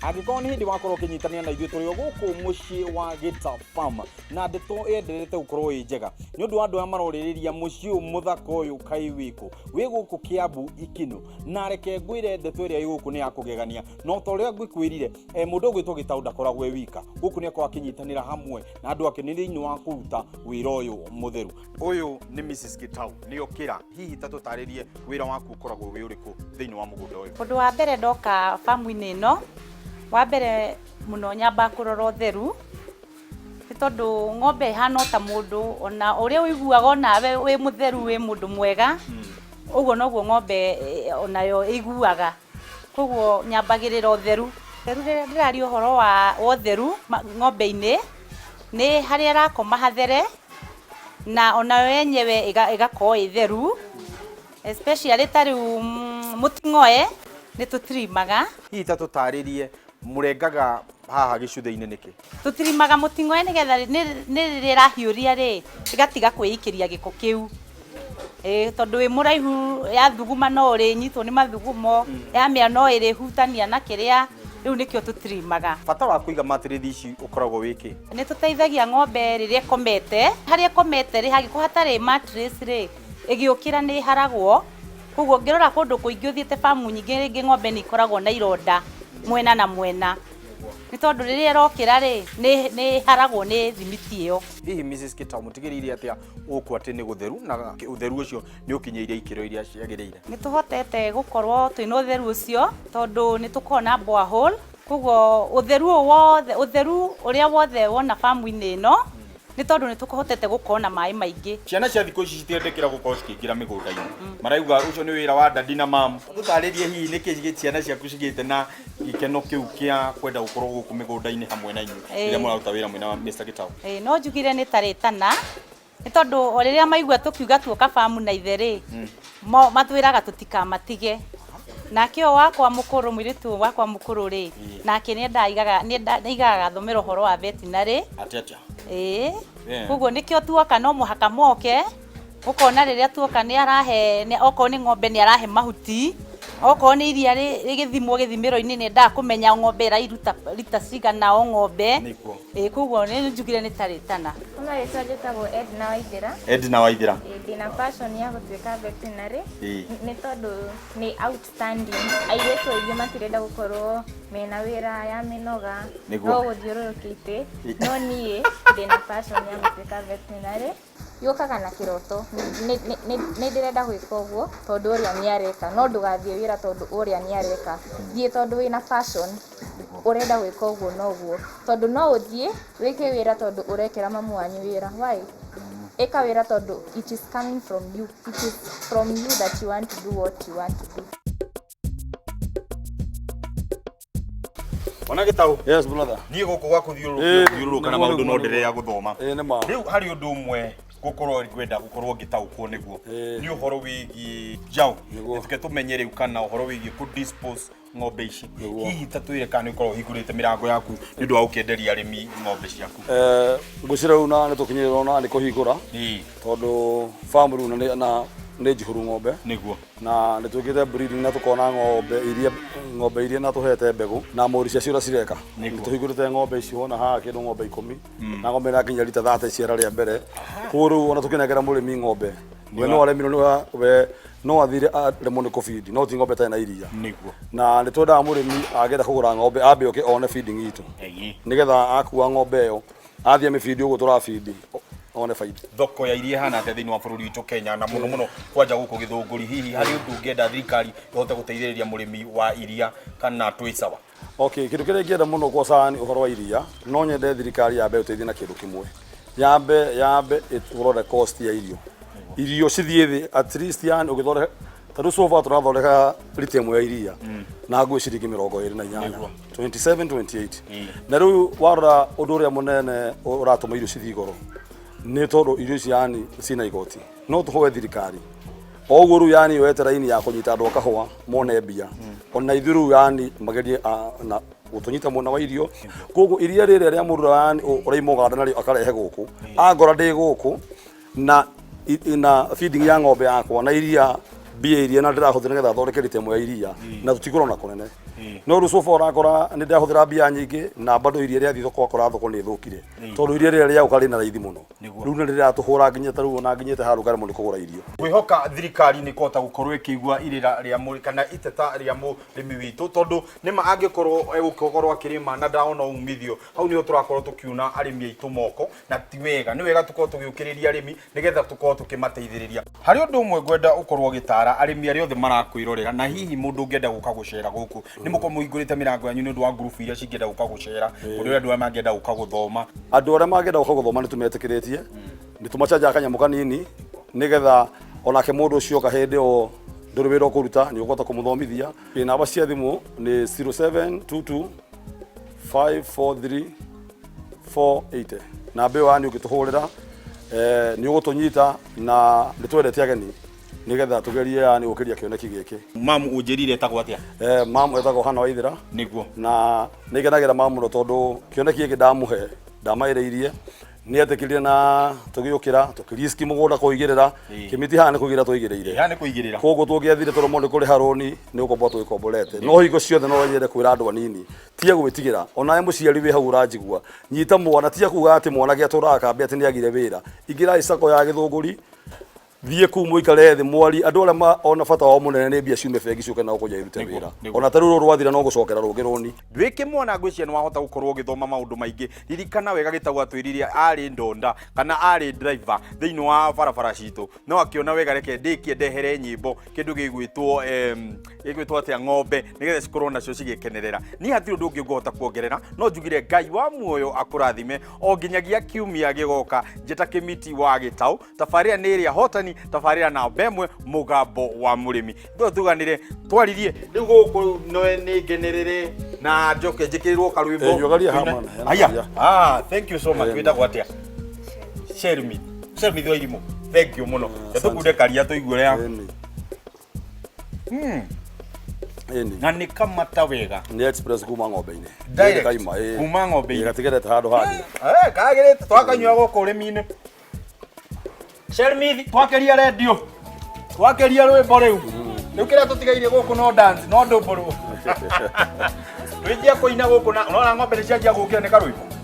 Angĩkorwo nĩ hĩndĩ wakorwo ũkĩnyitanĩra na ithuĩ, tũrĩ o gũkũ mũciĩ wa Gĩta Farm, na ndeto ĩenderete gũkorwo ĩ njega nĩ ũndũ wa andũ arĩa marorĩrĩria mũciĩ ũyũ mũthaka ũyũ. Kaĩ wĩkũ? Wĩ gũkũ Kiambu Ikino. Na reke ngwĩre, ndeto ĩrĩa ĩ gũkũ nĩ ya kũgegania, na ta ũrĩa ngwĩkwĩrire, mũndũ ũgwĩtwo Gĩtaũ ndakoragwo e wika gũkũ, nĩ akorwo akĩnyitanĩra hamwe na andũ ake nĩ thĩinĩ wa kũruta wĩra ũyũ mũtheru. Ũyũ nĩ Mrs. Gĩtaũ, nĩ okĩra. Hihi ta tũtarĩrie wĩra waku ũkoragwo wĩ ũrĩkũ thĩinĩ wa mũgũnda ũyũ? Ũndũ wa mbere ndoka bamu-inĩ ĩno, wa mbere mũno nyambaga kũrora ũtheru, nĩ tondũ ng'ombe ĩhana o ta mũndũ, ona ũrĩa ũiguaga onawe wĩ mũtheru, wĩ mũndũ mwega, ũguo noguo ng'ombe onayo ĩiguaga. Koguo nyambagĩrĩra ũtheru. Ũtheru, rĩrĩa ndĩraria ũhoro wa ũtheru ng'ombe-inĩ, nĩ harĩa ĩrakoma hathere, na onayo yenyewe ĩgakorwo ĩ theru, especially ta rĩu mũting'oe nĩ tũtirimaga. Hihi ta tũtarĩrie, mũrengaga haha gĩcuthĩ-inĩ nĩkĩ? Tũtirimaga mũting'oe nĩgetha nĩ rĩrĩa ĩrahiũria rĩ, ĩgatiga kwĩikĩria gĩko kĩu. Ĩĩ, tondũ wĩ mũraihu, yathuguma no ũrĩnyitwo nĩ mathugumo, yamĩa no ĩrĩhutania na kĩrĩa, rĩu nĩkĩo tũtirimaga. Bata wa kũiga matĩrĩthi ici ũkoragwo wĩ kĩ? Nĩ tũteithagia ng'ombe rĩrĩa ĩkomete, harĩa ĩkomete rĩ, hangĩkorwo hatarĩ mattress rĩ, ĩgĩũkĩra nĩ ĩharagwo. Koguo ũngĩrora kũndũ kũingĩ, ũthiĩte bamu nyingĩ, rĩngĩ ng'ombe nĩ ikoragwo na ironda mwena na mwena, nĩ tondũ rĩrĩa ĩrokĩra rĩ, nĩ ĩharagwo nĩ thimiti ĩyo. Hihi Mrs. Gĩtaũ, mũtigĩrĩire atĩa gũkũ atĩ nĩ gũtheru na ũtheru ũcio nĩ ũkinyĩire ikĩro iria ciagĩrĩire? Nĩ tũhotete gũkorwo twĩna ũtheru ũcio tondũ nĩ tũkoragwo na borehole. Koguo ũtheru ũyũ wothe, ũtheru ũrĩa wothe wona bamu-inĩ ĩno, nĩ tondũ nĩ tũhotete gũkorwo na maĩ maingĩ. Ciana cia thikũ ici citiendekĩra gũkorwo cikĩingĩra mĩgũnda-inĩ, marauga ũcio nĩ wĩra wa daddy na mum. Tũtarĩrie, hihi nĩkĩ ciana ciaku cigĩte na gĩkeno kĩu kĩa kwenda gũkorwo gũkũ mĩgũnda-inĩ hamwe na inyuĩ rĩrĩa mũraruta wĩra mwĩna Mr. Gĩtaũ? Ĩĩ, no njugire nĩ tarĩ tana, nĩ tondũ o rĩrĩa maigua tũkiuga tuoka bamu na ithe rĩ, matwĩraga tũtikamatige. Nake ũyũ wakwa mũkũrũ, mũirĩtu ũyũ wakwa mũkũrũ rĩ, nake nĩ aigaga nĩ aigaga gathomera ũhoro wa veterinary. Atĩ atĩa? Ĩĩ. Koguo nĩkĩo tuoka no mũhaka moke. Ũkona rĩrĩa tuoka nĩ arahe, okorwo nĩ ng'ombe nĩ arahe mahuti, okorwo nĩ iria rĩgĩthimwo gĩthimĩro-inĩ, nĩ endaga kũmenya ng'ombe ĩrairuta rita cigana o ng'ombe. Ĩĩ, koguo nĩ njugire nĩ tarĩ tana. Kwa marĩtwa njĩtagwo Edna Waithĩra. Edna Waithĩra. Ĩĩ, ndĩna passion ya gũtuĩka veterinary nĩ tondũ nĩ outstanding. Airĩtu aingĩ matirenda gũkorwo mena wĩra ya mĩnoga, no gũthiũrũrũkia itĩ, no niĩ ndĩna passion ya gũtuĩka veterinary. Yũkaga na kĩroto, nĩ ndĩrenda gwĩka ũguo tondũ ũrĩa nĩ areka, no ndũgathiĩ wĩra tondũ ũrĩa nĩ areka, thiĩ tondũ wĩna passion, ũrenda gwĩka ũguo na ũguo, tondũ no ũthiĩ wĩke wĩra tondũ ũrekĩra mamu wanyu wĩra, why? Ĩka wĩra tondũ it is coming from you, it is from you that you want to do what you want to do. Ona Gĩtaũ. Yes, brother. Niĩ gũkũ gwa kũthiũrũrũkia gũthiũrũrũka na maũndũ no ndĩrĩa gũthoma. Ĩĩ, nĩ ma. Rĩu harĩ ũndũ ũmwe gũkorwo ngwenda gũkorwo ngĩtaũkwo nĩguo nĩ ũhoro wĩgiĩ njaũ. Reke tũmenye rĩu kana ũhoro wĩgiĩ kũ dispose ng'ombe ici. Hihi ta twĩre kana nĩ ũkoragwo ũhingũrĩte mĩrango yaku nĩ ũndũ wa gũkĩenderia arĩmi ng'ombe ciaku? Ngwĩciria rĩu na nĩ tũkinyĩrĩrwo na nĩ kũhingũra tondũ farm rĩu na nĩ njihũru ng'ombe. Na nĩ twĩkĩte breeding na tũkona ng'ombe iria na tũhete mbegũ na mũri ciacio ũrĩa cireka. Nĩ tũhingũrĩte ng'ombe icio, wona haha kĩndũ ng'ombe 10, na ng'ombe ĩrakinyia rita 30 ciara rĩa mbere. Koguo rĩu ona tũkĩnengera mũrĩmi ng'ombe, we no aremirwo nĩ we no athire aremwo nĩ kũbindi, no ti ng'ombe ĩtarĩ na iria. Na nĩ twendaga mũrĩmi angĩenda kũgũra ng'ombe ambe oke one feeding itũ, nĩgetha akua ng'ombe ĩyo athiĩ amĩbindi ũguo tũrabindi, one baida. Thoko ya iria ĩhana atĩa thĩinĩ wa bũrũri witũ Kenya, na mũno mũno kwanja gũkũ Gĩthũngũri? Hihi harĩ ũndũ ũngĩenda thirikari ĩhote gũteithĩrĩria mũrĩmi wa iria, kana twĩ sawa? Okay, kĩndũ kĩrĩa ingĩenda mũno kwa nĩ ũhoro wa iria, no nyende thirikari yambe ũteithie na kĩndũ kĩmwe. Yambe ĩrore cost ya irio. Irio cithiĩ thĩ at least, yani ũgĩthondeka, ta rĩu so far tũrathondeka rita ĩmwe ya iria na nguo ciringi 28, 27, 28. Na rĩu warora, ũndũ ũrĩa mũnene ũratũma irio cithiĩ igũrũ nĩ tondũ irio ici yani cina igoti. No tũhoe thirikari o ũguo rĩu yani yoete raini ya kũnyita andũ a kahũa mone mbia, ona ithuĩ rĩu yani magerie na gũtũnyita mwena wa irio. Koguo iria rĩrĩa rĩa mũrura yani ũraima ũganda narĩo akarehe gũkũ, angora ndĩ gũkũ na feeding ya ng'ombe yakwa na iria, mbia iria na ndĩrahũthĩra nĩgetha thondeke rita ĩmwe ya iria, na tũtigũra ona kũnene. No rĩu so far ũrakora nĩ ndahũthĩra mbia nyingĩ na bado iria rĩathiĩ thoko wakora thoko nĩ ĩthũkire, tondũ iria rĩrĩa rĩaũka rĩna raithi mũno. Rĩu nĩ rĩratũhũra nginya ta rĩu ona nginyĩte handũ ngaremwo nĩ kũgũra irio. Ngwĩhoka thirikari nĩ kũhota gũkorwo ĩkĩigua irĩra rĩa mũrĩ kana iteta rĩa mũrĩmi witũ, tondũ nĩma angĩkorwo egũkorwo akĩrĩma na ndona umithio, hau nĩho tũrakorwo tũkiuna arĩmi aitũ moko, na ti wega. Nĩ wega tũkorwo tũgĩũkĩrĩria arĩmi nĩgetha tũkorwo tũkĩmateithĩrĩria. Harĩ ũndũ ũmwe ngwenda ũkorwo ũgĩtara arĩmi arĩa othe marakwĩrorera, na hihi mũndũ ũngĩenda gũka gũcera gũkũ, nĩ mũkorwo mũhingũrĩte mĩrango yanyu nĩ ũndũ wa ngurubu iria cingĩenda gũka gũcera, kũrĩ andũ arĩa mangĩenda gũka gũthoma? Andũ arĩa mangĩenda gũka gũthoma nĩ tũmetĩkĩrĩtie, nĩ tũmacanjaga kanyamũ kanini nĩgetha onake mũndũ ũcio oka hĩndĩ ĩyo ndũrĩ wĩra ũkũruta, nĩ ũkũhota kũmũthomithia. Namba cia thimũ nĩ 0722 543 480. Namba ĩyo yani ũngĩtũhũrĩra, nĩ ũgũtũnyita, na nĩ twendete ageni nĩgetha tũgerie yani gũkĩria kĩoneki gĩkĩ. Mamu ũnjĩrire etagwo atĩa? Mamu etagwo Hana Waithĩra. Na nĩ ngenagĩra mamu mũno tondũ kĩoneki gĩkĩ ndamũhe ndamaĩrĩirie nĩ etĩkĩrire na tũgĩũkĩra tũkĩriski mũgũnda kũigĩrĩra kĩmiti haha nĩ kũigĩrĩra tũigĩrĩire. Haha nĩ kũigĩrĩra. Koguo tũngĩathire tũremwo nĩ kũrĩha rũni nĩ gũkomboa tũgĩkomborete, no hingo ciothe no nyende kwĩra andũ anini tiga gwĩtigĩra. Onawe mũciari wĩ hau ũranjigua, nyita mwana, tiga kuga atĩ mwana gĩatũraga kambĩ atĩ nĩ agire wĩra. Ingĩrai sacco ya Gĩthũngũri, thiĩ kũu mũikare thĩ mwari andũ arĩa ona bata wao mũnene nĩ mbia ciume bengi ciũke nao kũnja irute wĩra. Ona ta rĩu rũrũ rwathira no gũcokera rũngĩ rũni. Wĩ kĩmwana ngwĩciria nĩ wahota gũkorwo ũgĩthoma maũndũ maingĩ. Ririkana wega Gĩtau atwĩrire arĩ ndonda kana arĩ driver thĩinĩ wa barabara citũ, no akĩona wega reke ndĩkie ndehere nyĩmbo kĩndũ gĩgwĩtwo gĩgwĩtwo atĩa ng'ombe nĩgetha cikorwo nacio cigĩkenerera. Niĩ hatirĩ ũndũ ũngĩ ngũhota kuongerera, no njugire Ngai wa muoyo akũrathime o nginyagia kiumia gĩgoka. Njĩta Kĩmiti wa Gĩtau, tabarĩra nĩ ĩrĩa hotani, tabarĩra namba ĩmwe, mũgambo wa mũrĩmi. Ithuĩ tuganire twaririe rĩu gũkũ nĩ ngenerere na njoke njĩkĩrĩrwo karwĩmbo. Nyuagaria haha mwana, hena Aya. karia. Thank you so much. Wĩtagwo atĩa? Shermi. Shermi Thwairimu. Thank you mũno. Tũkunde karia tũigue ũrĩa. Ĩni. Na nĩ kamata wega. Nĩ express kuma ng'ombe-inĩ. Direct. Kaima, ĩĩ. Kuma ng'ombe-inĩ. Ĩĩ, gatigerete handũ hangĩ. Kagĩrĩte twakanyua gũkũ ũrĩmi-inĩ. Shermithi, twakeria redio, twakeria rwĩmbo rĩu. Rĩu kĩrĩa tũtigairie gũkũ no dance, no ndũmbũrũ. Twĩnjia kũina gũkũ na ũrona ng'ombe nĩ cianjia gũkĩra nĩ karwĩmbo.